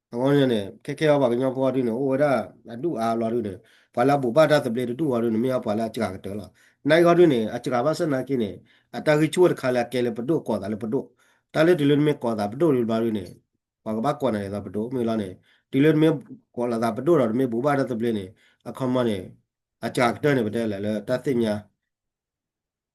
ဲအံၤ အဃိန့ၣ် ခဲခဲအံၤပှၤကညီဖိအီၤဒုန့ၣ် အိၣ်ဝဲဒၣ်အဒူၣ်အါလီၤဒုန့ၣ် ပှၤလၢအဘူးဘၣ်တၢ်သဘျ့တဒူၣ်အီၤဒုန့ၣ် မ့ၢ်အပှၤလၢအစှၤကတၢၢ်လီၤ. နာ်အံၤအီၤဒုန့ၣ် အစှၤဘၣ်ဆၣ်နာ်က့န့ၣ် အတၢ်ဂံၢ်ဆူၣ်တခါလၢအကဲလၢပဒိၣ် ကိးသးလၢပဒိၣ်, တၢ်လၢတုၤလၢနမ့ၢ်ကိးသးပဒိၣ်လၢဘျီဒုန့ၣ် ပှၤကဘၣ်ကိးနၤဒ်သိးပဒိၣ် မ့ၢ်လီၤန့ၣ် တုၤလၢနမ့ၢ်ကိးလီၤသးပဒိၣ်ဒီး နမ့ၢ်ဘူးဘၣ်တၢ်သဘျ့န့ၣ် အခီမီန့ၣ် အစှၤကတၢၢ်န့ၣ် ပတဲလဲၣ်လၢတၢ်သ့ၣ်ညါ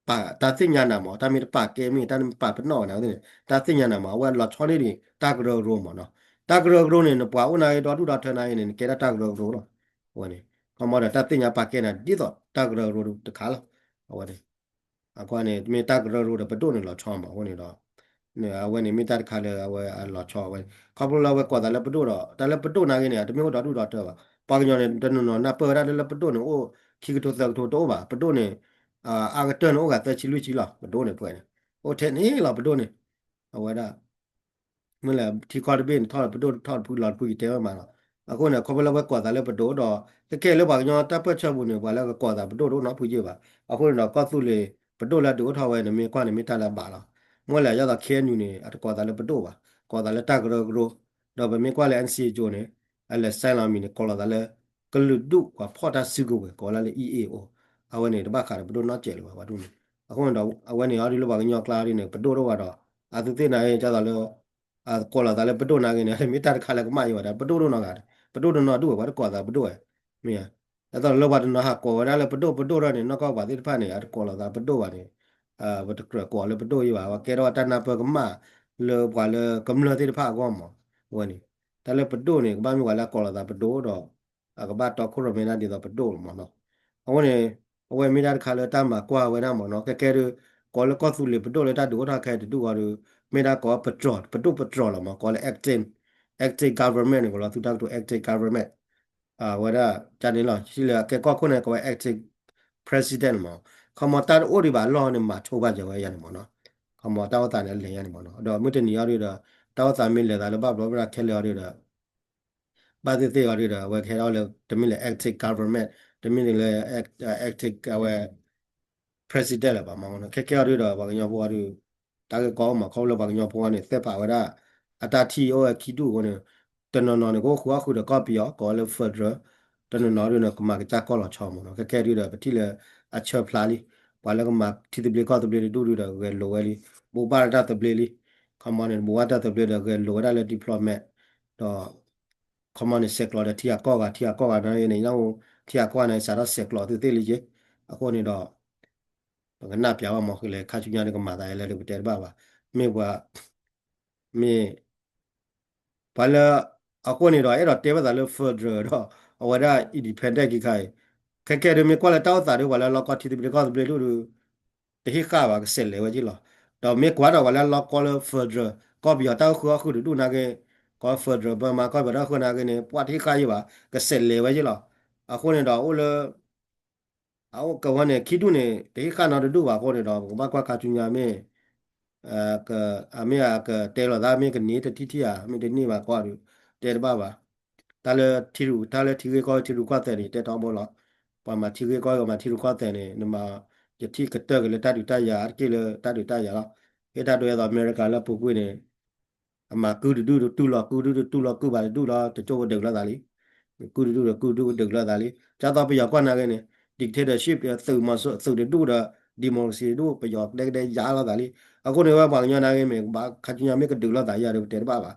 ပာ် တၢ်သ့ၣ်ညါနၤမး တၢ်မ့ၢ်တပာ်ကဲမ့ၢ် တၢ်မ့ၢ်ပာ်ပနီၣ်နၤန့ၣ် တၢ်သ့ၣ်ညါနၤမး အဝဲလီၤဆီန့ၢ်ဒံး တၢ်ကရၢကရိမးနီၤ. တၢ်ကရၢကရိန့ၣ် နပှၤအိၣ်နၤအံၤ ဒီဒူၣ်ဒီထၢနၤအံၤန့ၣ် နကဲဒၣ်တၢ်ကရၢကရိလီၤ. အဝဲန့ၣ် ခီမီဒီး တၢ်သ့ၣ်ညါပာ်ကဲနၤဒ်သိးတၢ်ကရၢကရိတခါလီၤ. အဝဲန့ၣ် အဃိန့ၣ် မ့ၢ်တၢ်ကရၢကရိဒီးပဒိၣ်န့ၣ်လီၤဆီမး အဃိန့ၣ်ဒီး အဝဲန့ၣ်မ့ၢ်တၢ်တခါလၢအဝဲအလီၤဆီအဝဲ ခီဖျိလၢအဝဲကိးသးလၢပဒိၣ်ဒီး တၢ်လၢပဒိၣ်နာ်က့န့ၣ် အတမ့ၢ်အိၣ်ဒီဒူၣ်ဒီထၢဘၣ်. ပှၤကညီန့ၣ် တနီၤနီၤနၢ်ပၢၢ်ဝဲဒၣ်လၢပဒိၣ်န့ၣ် အိၣ်ခံကထိသၢကထိတအိၣ်ဘၣ်. ပဒိၣ်န့ၣ် အါကတၢၢ်န့ၣ် အိၣ်ဂၤသၢဆံလွံၢ်ဆံလီၤ. ပဒိၣ်န့ၣ်ပှဲၤန့ၣ် အိၣ်ထဲန့ၣ်လီၤပဒိၣ်န့ၣ် အဝဲဒၣ် မ့ၢ်လၢထံကီၢ်တဘ့ၣ်န့ၣ် ထီၣ်လီၤပဒိၣ်ထီၣ်တဖုလီၤတဖုယတဲဝဲမးလီၤ. အဃိန့ၣ် ခီဖျိလၢအဝဲကိးသးလၢပဒိၣ်ဒီး ခဲခဲလၢပှၤကညီတၢ်ပၢၢ်ဆၢပူၤန့ၣ် ပှၤလၢကကိးသးပဒိၣ်တအိၣ်နီတဖုယ့ၢ်ဘၣ်. အဃိန့ၣ်ဒီး ကီၢ်သူလ့ၤပဒိၣ်လၢအဒုးအိၣ်ထီၣ်ဝဲန့ၣ် မ့ၢ်ကွၢ်န့ၣ်မ့ၢ်တၢ်လၢအဘၣ်လီၤ. မ့ၢ်လၢယသး KNU န့ၣ် အတကိးသးလၢပဒိၣ်ဘၣ်, ကိးသးလၢတၢ်ကရၢကရိ, ဒီးပမ့ၢ်ကွၢ်လၢ NCA ကၠိန့ၣ် အလဲၤ sign လီၤမံၤန့ၣ် ကိးလီၤသးလၢ ကလုာ်ဒူၣ်ပှၤဖီၣ်တၢ်စုကဝဲၤ ကိးဝဲဒၣ်လၢ E A O အဝဲန့ၣ် တဘၣ်ဃးဒီးပဒိၣ်နီတစဲးလၢၤဘၣ် ပှၤဒူၣ်န့ၣ်. အဃိန့ၣ်ဒီး အဝဲန့ၣ်အီၤဒုးလၢပှၤကညီကျါဒ်န့ၣ် ပဒိၣ်ဒိၣ်ဘၣ်ဒီး အသုသ့ၣ်နၤအံၤ ဒ်သိးလၢ ကိးလီၤသးလၢပဒိၣ်နာ်က့န့ၣ် မ့ၢ်တၢ်တခါလၢကမၣ်ယံၤဝဲဒၣ် ပဒိၣ်ဒိၣ်နီတဂၤ, ပဒိၣ်တနီၤဒူၣ်ဝဲ ပှၤတကိးသးပဒိၣ်ဝဲ, မ့ၢ်ဧါ. ဒ်သိးလၢပှၤတနီၤဟးကိးဝဲဒၣ်လၢပဒိၣ်ပဒိၣ်ထီၣ်န့ၣ် နီၢ်ကီၢ်ပှၤသ့ၣ်တဖၣ်န့ၣ် အတကိးလီၤသးပဒိၣ်ဘၣ်န့ၣ် ပတကြၢးကိးလၢပဒိၣ်ယံၤဘၣ်, ပှၤကဲထီၣ်တၢ်နၢ်ပၢၢ်ကမၣ်လၢပှၤလၢကမျၢၢ်သ့ၣ်တဖၣ်အဂီၢ်မး, အဝဲန့ၣ် တၢ်လၢပဒိၣ်န့ၣ် ကဘၣ်မ့ၢ်ပှၤလၢအကိးလီၤသးပဒိၣ်ဒီး အကဘၣ်တီခိၣ်ရိၣ်မဲဒၣ်ဒ်သိးပဒိၣ်လီၤမးနီၤ. အဃိန့ၣ် အဝဲမ့ၢ်တၢ်တခါလၢတၢ်မၤကွၢ်ဝဲဒၣ်မးနီၤ, ခဲကဲဒုး ကိးလၢကီၢ်သူလ့ၤပဒိၣ်လၢတၢ်ဒုးအိၣ်ထီၣ်ခဲတဒူၣ်အီၤဒုး မ့ၢ်ဒၣ်ကိးပတြီၤ ပဒိၣ်ပတြီၤလီၤမး, ကိးလၢ acting, acting government န့ၣ် ကိးလီၤသုတၢ်ကတိၤ acting government ဝဲဒၣ် ကန့ၣ်လီၤ ဟံးလၢအကဲကီၢ်ခိၣ်န့ၣ် ကိးဝဲ acting president မး, ခီမီတၢ်တအိၣ်ဒံးဘၣ်လီၢ်န့ၣ် မၤဆိဘၣ်ယၤဝဲယါန့ၣ်မးနီၤ, ခီမီတၢ်အိၣ်သးန့ၣ်အလဲၤယါန့ၣ်မးနီၤ, ဒီးမုၢ်တနံၤအီၤဒုးဒီး တၢ်အိၣ်သးမ့ၢ်လဲၤသးလၢဘၣ်ဘျီဘၣ်ဒါခဲလၢာ်အီၤဒုးဒီး ဘၣ်သ့ၣ်သ့ၣ်အီၤဒုးဒီး အဝဲကဟဲထီၣ်လၢ တမ့ၢ်လၢ acting government တမ့ၢ်လၢ acting အဝဲ president လၢၤဘၣ်မး, ခဲကဲအီၤဒုးဒီး ပှၤကညီဖိအီၤဒုး တၢ်ဂ့ၢ်ကီအိၣ်မး ခီဖျိလၢပှၤကညီဖိအီၤန့ၣ် သ့ၣ်ဖးဝဲဒၣ် အတၢ်ထံၣ်အိၣ်ဝဲခံဒူၣ်အဃိန့ၣ် တနီၤနီၤန့ၣ် ကအိၣ်ဃုာ်အီၣ်ဃုာ်ဒီးကီၢ်ပယီၤ ကိးဝဲလၢ federal, တနီၤနီၤဒုးန့ၣ် ကမၤကစၢ်ကီၢ်လီၤဆီမးနီၤ, ခဲကဲဒုးဒီး ပထံၣ်လၢအဆၢဖျါလံ, ပှၤလၢကမၤထံသဘျ့ကီၢ်သဘျ့တဒူၣ်ဒုးဒီး ဂဲၤလိာ်ဝဲလံ, ဘိးဘၣ်တၢ်သဘျ့လံ, ခီမီန့ၣ် ဘိးဘၣ်တၢ်သဘျ့ဒီး ဂဲၤလိာ်ဝဲဒၣ်လၢ diplomat ဒီး ခီမီန့ၣ် ဆဲးကျိးဒီးထံအကီၢ်ဂၤ ထံအကီၢ်ဂၤန့ၣ်န့ၣ် ထံအကီၢ်န့ၣ် စးထီၣ်ဆဲးကျိးသုသ့ၣ်လံက့, အဃိန့ၣ်ဒီး ပကနၣ်ပျးဘၣ်မး ဃဲလဲၣ် ခါဆူညါန့ၣ် ကမၤသးလဲၣ်ဒုး ပတဲတဘၣ်ဘၣ်, မ့ၢ်ပှၤ မ့ၢ် ပှၤလၢ အဃိန့ၣ်ဒီး အဲၣ်ဒိးတဲဘၣ်သးလၢ federal ဒီး အဝဲဒၣ် independent ခံခါအံၤ, ခဲကဲဒုးမ့ၢ်ကွၢ်လၢတၢ်အိၣ်သးဒုး ပှၤလၢလီကီထံသဘျ့ကီၢ်သဘျ့ဒုးဒုး တဟ့ၣ်ဃာ်ဘၣ် ကစဲးလဲၤဝဲက့လီၤ. ဒီးမ့ၢ်ကွၢ်ဒီးပှၤလၢလီကီလၢ federal ကီၢ်ပယီၤတၢ်အိၣ်ဃုာ်အီၣ်ဃုာ်တဒူၣ်နာ်က့, ကီၢ် federal ပမၤကီၢ်ပယီၤတၢ်အိၣ်ဃုာ်နာ်က့န့ၣ် ပှၤတဟ့ၣ်ဃာ်ယံၤဘၣ် ကစဲးလဲၤဝဲက့လီၤ. အဃိန့ၣ်ဒီးအိၣ်လၢ အအိၣ်ကဝဲန့ၣ် ခံဒူၣ်န့ၣ် တဟ့ၣ်ဃာ်နီတဒူၣ်ဘၣ်အဃိန့ၣ်ဒီး ပကဘၣ်ကွၢ်ခါဆူညါမ့ၢ် အမ့ၢ်အကတဲလီၤသး မ့ၢ်ကန့ၢ်တထံၣ်ထံၣ်ဧါ မ့ၢ်တန့ၢ်ဘၣ်ကွၢ်ဒီး တဲတဘၣ်ဘၣ်. တၢ်လၢထံရူၢ် တၢ်လၢထံဂ့ၢ်ကီၢ်ဂ့ၢ်ထံရူၢ်ကီၢ်သဲးန့ၣ် တဲထီဘိလီၤ. ပှၤမၤထံဂ့ၢ်ကီၢ်ဂ့ၢ် မၤထံရူၢ်ကီၢ်သဲးန့ၣ် နမၤ ယထံၣ်ကတၢၢ်က့ၤလၢတၢ်ဒုးတၢ်ယၤ အါတက့ၢ်လၢတၢ်ဒုးတၢ်ယၤလီၤ. ဟ့ၣ်တၢ်ဒုးအသိး အမဲရကၤလၢအပူၤကွံာ်န့ၣ် အမၤကုၢ်တဒူၣ်တတူၢ်လီၤ ကုၢ်ဒူၣ်တတူၢ်လီၤ ကုၢ်ဘၣ်တဒူၣ်လီၤ တကၠိၢ်ဝဲဒုးလိာ်သးလံ. ကုၢ်တဒူၣ်ဒီးကုၢ်ဒူၣ်ဝဲဒုးလိာ်သးလံ. ဒ်သိးပယီၤကွၢ်နာ်က့န့ၣ် dictatorship သုးမီၤစိ သုးတဒူၣ်ဒီး democracy တဒူၣ် ပယီၤကဒဲကဒဲယါလိာ်သးလံ. အဃိန့ၣ်ဝဲပှၤကညီနာ်က့မ့ၢ် ဘၣ်ခါဆူညါမ့ၢ်ကဒုးလိာ်သးယၤဒီး ပတဲတဘၣ်ဘၣ်.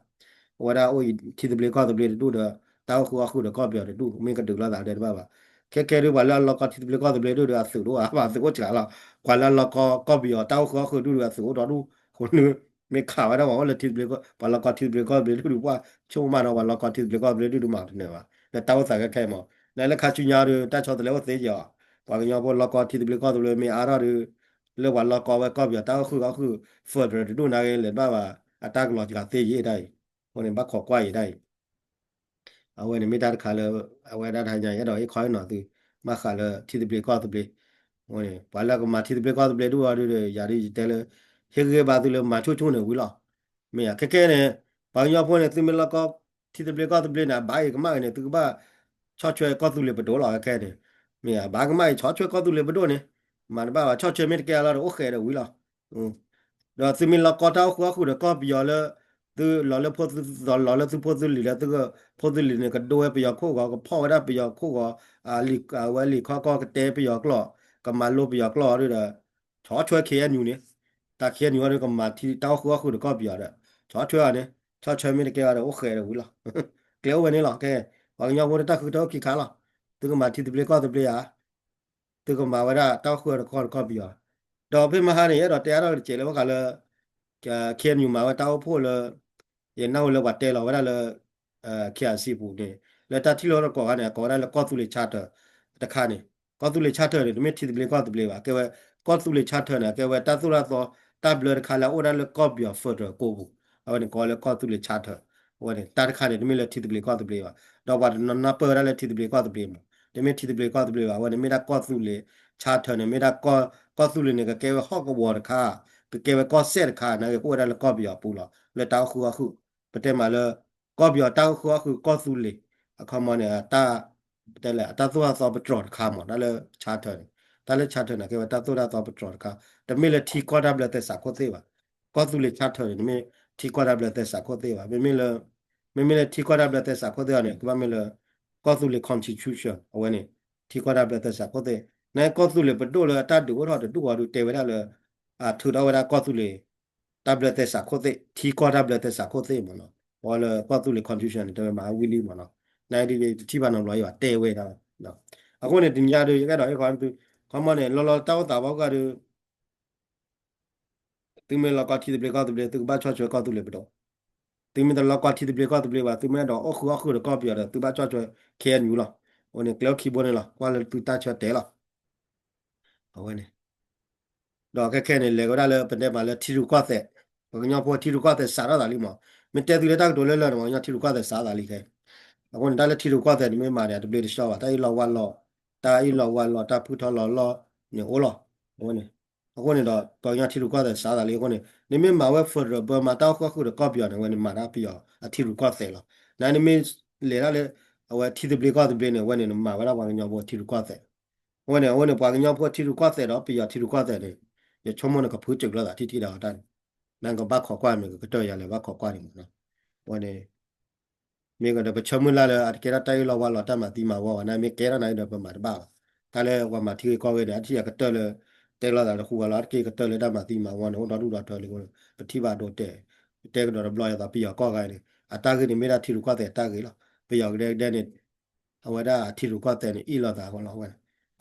အဝဲဒၣ်အိၣ်အံၤထံသဘျ့ကီၢ်သဘျ့တဒူၣ်ဒီး တၢ်အိၣ်ဃုာ်အီၣ်ဃုာ်ဒီးကီၢ်ပယီၤတဒူၣ် မ့ၢ်ကဒုးလိာ်သးတဲတဘၣ်ဘၣ်. ခဲကဲဒုးပှၤလၢအလီကီထံသဘျ့ကီၢ်သဘျ့ဒုၣ်ဒီး အသုးတအိၣ်ဘၣ် အသုးအိၣ်စှၤလီၤ. ပှၤလၢအလီကီကီၢ်ပယီၤတၢ်အိၣ်ဃုာ်အီၣ်ဃုာ်ဒုၣ်ဒီး အသုးအိၣ်ဒီဒူၣ် အဃိန့ၣ် မ့ၢ်ခးဝဲဒၣ်ပှၤအိၣ်လၢထံသဘျ့ ပှၤလီကီထံသဘျ့ကီၢ်သဘျ့ဒုၣ်ဒီး ပှၤဆိကမိၣ်မးဒီး ပှၤလီကီထံသဘျ့ကီၢ်သဘျ့ဒုၣ်ဒီး မၤတနၢၤဘၣ် လၢတၢ်အိၣ်သးခဲခဲမး. နလၢခါဆူညါဒီး တၢ်ဆီတလဲအိၣ်သ့ကီး ပှၤကညီဖိလီကီထံသဘျ့ကီၢ်သဘျ့မ့ၢ်အါထီၣ်ဒီး လၢပှၤလီကီဝဲကီၢ်ပယီၤတၢ်အိၣ်ဃုာ်အီၣ်ဃုာ် federal တဒူၣ်နာ်က့ လဲၤဘၣ်ဘၣ် အတၢ်ကလီၤစှၤသ့ယံၤဒၣ်အံၤ, အဃိန့ၣ် ဘၣ်ခိးကွၢ်ယံၤဒၣ်အံၤ အဝဲန့ၣ်မ့ၢ်တၢ်တခါလၢ အဝဲဒၣ်တဟါညါ ယအဲၣ်ဒိးဟ့ၣ်ခီဟ့ၣ်နီၤသု ဘၣ်ဃးလၢထံသဘျ့ကီၢ်သဘျ့, အဃိန့ၣ် ပှၤလၢကမၤထံသဘျ့ကီၢ်သဘျ့ဒုၣ်အီၤဒုၣ်ဒီး ယၤဒုးယတဲလၢ ဟ့ၣ်ဂံၢ်ဘါသုလၢမၤဆူၣ်ဆူၣ်န့ၣ်ဝံၤလီၤ. မ့ၢ်ဧါ ခဲကဲန့ၣ် ပှၤကညီဖိန့ၣ် သုမ့ၢ်လီကီထံသဘျ့ကီၢ်သဘျ့န့ၣ် အဘၣ်အံၤကမၣ်ဂ့ၤန့ၣ် သုကဘၣ် ဆီၣ်ထွဲကီၢ်သူလ့ၤပဒိၣ်လီၤ ခဲကဲန့ၣ်, မ့ၢ်ဧါ ဘၣ်ကမၣ်အံၤ ဆီၣ်ထွဲကီၢ်သူလ့ၤပဒိၣ်န့ၣ် မၤတဘၣ်ဘၣ် ဆီၣ်ထွဲမ့ၢ်တကဲအလီၢ်ဒီး အိၣ်ဃဲးဒီးဝံၤလီၤ. ဒီးသုမ့ၢ်လီကီတၢ်အိၣ်ဃုာ်အီၣ်ဃုာ်ဒီးကီၢ်ပယီၤလၢ သုလီၤလၢဖိသုလီၤလၢသုဖိသုလံၤလၢသုဖိသုလံၤန့ၣ် ကဒိဝဲပယီၤခိၣ်ဂီၤ ကဖီၣ်ဝဲဒၣ်ပယီၤခိၣ်ဂီၤ အဝဲလံာ်ခီကီၢ်ကတဲပယီၤကျိာ် ကမၤလိပယီၤကျိာ်အီၤဒုၣ်ဒီး ဆီၣ်ထွဲ K N U န့ၣ် တၢ် K N U အီၤဒုးကမၤထံတၢ်အိၣ်ဃုာ်အီၣ်ဃုာ်ဒီးကီၢ်ပယီၤဒီး ဆီၣ်ထွဲအီၤန့ၣ် ဆီၣ်ထွဲမ့ၢ်တကဲအီၤဒီး အိၣ်ဃဲးဒီးဝံၤလီၤ. ကျဲအိၣ်ဝဲန့ၣ်လီၤ. ကဲ ပှၤကညီဖိတၢ်ဃုထၢအိၣ်ခံခါလီၤ. သုကမၤထံသဘျ့ကီၢ်သဘျ့ဧါ သုကမၤဝဲဒၣ်တၢ်အိၣ်ဃုာ်အီၣ်ဃုာ်ဒီးကီၢ်ပယီၤ, ဒီးဖဲမဟါန့ၣ် ယအဲၣ်ဒိးတဲအါထီၣ်တစဲးလၢဘၣ်ဃးလၢ K N U မၤဝဲတၢ်အိၣ်ဖှိၣ်လၢ ယနၢ်ဟူလၢပှၤတဲလီၤဝဲဒၣ်လၢ K I C ပူၤန့ၣ် လၢတၢ်ထံၣ်လိာ်တကိးခါန့ၣ် အကိးဝဲဒၣ်လၢကီၢ်သူလ့ၤ charter တခါန့ၣ် ကီၢ်သူလ့ၤ charter န့ၣ် တမ့ၢ်ထံသဘျ့ကီၢ်သဘျ့ဘၣ် ကဲဝဲ ကီၢ်သူလ့ၤ charter န့ၣ် ကဲဝဲတၢ်သိၣ်တၢ်သီ တၢ်ဘျၢတခါလၢအအိၣ်ဒၣ်လၢကီၢ်ပယီၤ federal ကိပူၤ အဝဲန့ၣ်ကိးလၢကီၢ်သူလ့ၤ charter အဝဲန့ၣ် တၢ်တခါန့ၣ် တမ့ၢ်လၢထံသဘျ့ကီၢ်သဘျ့ဘၣ်, ဒီးပှၤတနီၤနီၤပၢၢ်ဝဲဒၣ်လၢထံသဘျ့ကီၢ်သဘျ့မး တမ့ၢ်ထံသဘျ့ကီၢ်သဘျ့ဘၣ်, အဝဲန့ၣ်မ့ၢ်ဒၣ်ကီၢ်သူလ့ၤ charter န့ၣ် မ့ၢ်ဒၣ် ကီၢ်သူလ့ၤန့ၣ် ကကဲဝဲဟီၣ်ကဝီၤတခါ, ကကဲဝဲကီၢ်စဲၣ်တခါ နာ်က့ ကအိၣ်ဝဲဒၣ်လၢကီၢ်ပယီၤပူၤလီၤ လၢတၢ်အိၣ်ဃုာ်အီၣ်ဃုာ်, ပတဲမးလၢ ကီၢ်ပယီၤတၢ်အိၣ်ဃုာ်အီၣ်ဃုာ်ကီၢ်သူလ့ၤ အခီမီန့ၣ် တၢ် ပတဲလဲၣ် အတၢ်သိၣ်တၢ်သီပတြီၤတခါမး တၢ်လၢ charter န့ၣ်, တၢ်လၢ charter န့ၣ် ကဲဝဲတၢ်သိၣ်တၢ်သီပတြီၤတခါ, တမ့ၢ်လၢထံကီၢ်တၢ်ဘျၢသဲစးခိၣ်သ့ၣ်ဘၣ်, ကီၢ်သူလ့ၤ charter န့ၣ် တမ့ၢ်ထံကီၢ်တၢ်ဘျၢသဲစးခိၣ်သ့ၣ်ဘၣ်, မ့မ့ၢ်လၢ မ့မ့ၢ်လၢထံကီၢ်တၢ်ဘျၢသဲစးခိၣ်သ့ၣ်အီၤန့ၣ် ကဘၣ်မ့ၢ်လၢ ကီၢ်သူလ့ၤ constitution အဝဲန့ၣ် ထံကီၢ်တၢ်ဘျၢသဲစးခိၣ်သ့ၣ် နကီၢ်သူလ့ၤပဒိၣ်လၢအတၢ်ဒုးအိၣ်ထီၣ်တဒူၣ်အီၤဒုးတဲဝဲဒၣ်လၢ အထုးထီၣ်ဝဲဒၣ်ကီၢ်သူလ့ၤ တၢ်ဘျၢသဲစးခိၣ်သ့ၣ် ထံကီၢ်တၢ်ဘျၢသဲစးခိၣ်သ့ၣ်မ့ၢ်နီၤ, ပှၤလၢကီၢ်သူလ့ၤ constitution န့ၣ် တဲဝဲမၤအဝံၤလံမ့ၢ်နီၤ, နဒ်တထံၣ်ဘၣ်နီတဘျီအံၤဘၣ် တဲဝဲဒၣ်လီၤ. အဃိန့ၣ် တနံၤညါဒုး ယကအဲၣ်ဒိးဟ့ၣ်ခီသု ခီမီန့ၣ် လီၤလီၤတၢ်အိၣ်သးဘၣ်ဃးဒီး သုမ့ၢ်လီၤကီထံသဘျ့ကီၢ်သဘျ့ သုကဘၣ်ဆီၣ်ထွဲကီၢ်သူလ့ၤပဒိၣ်, သုမ့ၢ်တလီၤကီထံသဘျ့ကီၢ်သဘျ့ဘၣ် သုမ့ၢ်အဲၣ်ဒိးအိၣ်ဃုာ်အီၣ်ဃုာ်ဒီးကီၢ်ပယီၤဒီး သုဘၣ်ဆီၣ်ထွဲ K N U လီၤ. အဝဲန့ၣ် ကျဲအိၣ်ခံဘိန့ၣ်လီၤ ကွၢ်လၢသုတၢ်ဆၢတဲာ်လီၤ. အဝဲန့ၣ် ဒီးခဲခဲန့ၣ် လဲၤကဝဲဒၣ်လၢပတဲမးလၢထံရူၢ်ကီၢ်သဲး, ပှၤကညီဖိထံရူၢ်ကီၢ်သဲးစးထီၣ်သးလံမး, မ့ၢ်တဲသုလၢတၢ်ကတိၤလၢလၢာ်န့ၣ် ပှၤကညီထံရူၢ်ကီၢ်သဲးစးသးလံခဲ, အဃိန့ၣ် တၢ်လၢထံရူၢ်ကီၢ်သဲးန့ၣ် မ့ၢ်မၤန့ၣ် တဘျ့တဆှီဘၣ် တၢ်အ့ၣ်လိာ်ဝါလိာ်, တၢ်အ့ၣ်လိာ်ဝါလိာ် တၢ်ဖုထီၣ်လီၤလီၢ်န့ၣ်အိၣ်လီၤ. အဃိန့ၣ် အဃိန့ၣ်ဒီး ပှၤကညီထံရူၢ်ကီၢ်သဲးစးသးလံအဃိန့ၣ် နမ့ၢ်မၤဝဲ federal ဘၢမၤတၢ်အိၣ်ဃုာ်ဃုာ်ဒီးကီၢ်ပယီၤန့ၣ် အဝဲန့ၣ်မၤဒၣ်ပယီၤအထံရူၢ်ကီၢ်သဲးလီၤ. နနမ့ၢ်လဲၤဒၣ်လၢ အဝဲထံသဘျ့ကီၢ်သဘျ့န့ၣ် အဝဲန့ၣ်နမၤဝဲဒၣ်ပှၤကညီဖိထံရူၢ်ကီၢ်သဲး, အဝဲန့ၣ် အဝဲန့ၣ်ပှၤကညီဖိထံရူၢ်ကီၢ်သဲးဒီးပယီၤထံရူၢ်ကီၢ်သဲးန့ၣ် ယဆိကမိၣ်န့ၣ် ကဖုစၢၤလိာ်သးထံထံဒီးတၢ်န့ၣ်, နကဘၣ်ခိးကွၢ်မ့ၢ်ကကတၢၢ်ယၤလဲၣ် ဘၣ်ခိးကွၢ်န့ၣ်မးနီၤ, အဝဲန့ၣ် မ့ၢ်ကဒီးပဆၢမုၢ်လၢ်လၢအတကဲထီၣ်တၢ်အ့ၣ်လိာ်ဝါလိာ်တၢ်မၤသံမၤဝီဘၣ် နမ့ၢ်ကဲထီၣ်နၤဒီးပမၤတဘၣ်ဘၣ်, တၢ်လၢပှၤမၤထံဂ့ၢ်ကီၢ်ဂ့ၢ်န့ၣ် အထံၣ်အကတၢၢ်လၢ တဲလိာ်သးတဃူဂၤလီၤ အတက့ၢ်ကတၢၢ်လၢတၢ်မၤသံမၤဝီန့ၣ် အိၣ်ဒီဒူၣ်ဒီထၢလံအဃိ ပထံၣ်ဘၣ်ဒိတဲာ်, ပတဲကဒီးတဘျီယသးပယီၤကီၢ်ဂၤန့ၣ် အတၢ်ဂ့ၢ်န့ၣ်မ့ၢ်ဒၣ်ထံရူၢ်ကီၢ်သဲးတၢ်ဂ့ၢ်လီၤ. ပယီၤကဒဲကဒဲန့ၣ် အဝဲဒၣ်ထံရူၢ်ကီၢ်သဲးန့ၣ် အ့ၣ်လိာ်သးဃီလီၤဝဲ,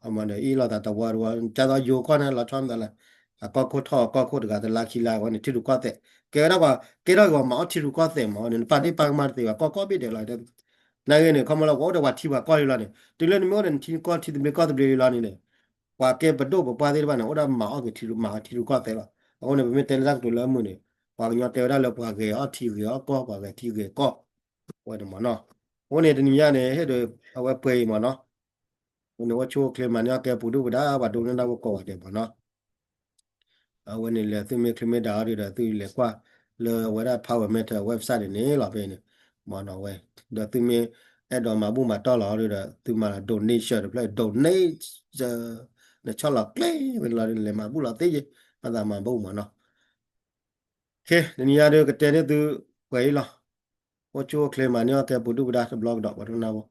အမ့ၢ်ဒီးအ့ၣ်လိာ်သးတဝီတဝီ ကသိးယိၤကီၢ်န့ၣ် လီၤဆီမတၤလဲၣ်, အကီၢ်ခိၣ်ထီၣ်အကီၢ်ခိၣ်တဂၤတလါခံလါအဃိန့ၣ် ထံရူၢ်ကီၢ်သဲး ကဲဝဲဒၣ်ပှၤ ကဲထီၣ်က့ၤပှၤမၤအီၣ်ထံရူၢ်ကီၢ်သဲးမးန့ၣ် နပာ်ဒ့ၣ်ပာ်ကမၣ်တသ့ဘၣ် ကီၢ်ကီၢ်ဘ့ၣ်ဒဲးလီၤ. နာ်ဂ့ၤန့ၣ် ခီမီလၢပှၤအိၣ်ဒီးပှၤထံပှၤကီၢ်လံလီၤန့ၣ် တုၤလၢနမ့ၢ်အိၣ်ဒီးနထံကီၢ်ထံသဘျ့ကီၢ်သဘျ့လံလီၤန့ၣ်န့ၣ် ပှၤကဲပဒိၣ်ပပှၢ်သ့ၣ်တဖၣ်န့ၣ် အိၣ်ဒၣ်မၤအီၣ်က့ၤထံရူၢ် မၤအီၣ်ထံရူၢ်ကီၢ်သဲးလီၤ. အဃိန့ၣ် ပမ့ၢ်တဲလၢတၢ်ကတိၤလၢအမုာ်န့ၣ် ပှၤကညီတဲဝဲဒၣ်လၢပှၤဂဲၤအီၣ်ထံဂဲၤအီၣ်ကီၢ် ပှၤဂဲၤထံဂဲၤကီၢ် ဝဲန့ၣ်မးနီၤ. အဃိန့ၣ်တနံၤညါန့ၣ် ဟ့ၣ်ဒီး အဝဲပှဲၤအံၤမးနီၤ. အဃိန့ၣ် အိၣ်ဆူၣ်အိၣ်ချ့မၤန့ၢ်အီၣ်ကဲပူၤဒုၣ်ပဒါ ပှၤဒိကနၣ်တၢ်ဖိကိးဂၤဒဲးမးနီၤ. အဝဲန့ၣ်လဲၤသုမ့ၢ်ချ့မ့ၢ်ဒၣ်အီၤဒုးဒီး သုလဲၤကွၢ်လၢအဝဲဒၣ် Power Method website န့ၣ်န့ၣ်လီၤဖဲန့ၣ် မ့ၢ်နီၤဝဲ. ဒီးသုမ့ၢ်အဲၣ်ဒိးမၤဘူၣ်မၤတီၢ်လီၤအီၤဒုးဒီး သုမၤလီၤ donation တဖျၢၣ် donate နဆီၣ်လီၤကျဲဝဲန့ၣ်လီၤ လဲၤမၤဘူၣ်လီၤသ့ယဲ မၤသးမၤဘူၣ်မ့ၢ်နီၤ. ခဲ တနံၤညါဒုးကတဲန့ၢ်သုပှဲၤအံၤလီၤ. အိၣ်ဆူၣ်အိၣ်ချ့မၤန့ၢ်အီၣ်ကဲပူၤဒုၣ်ပဒါတဘျီကဒီး ပှၤဒိကနၣ်ဖိ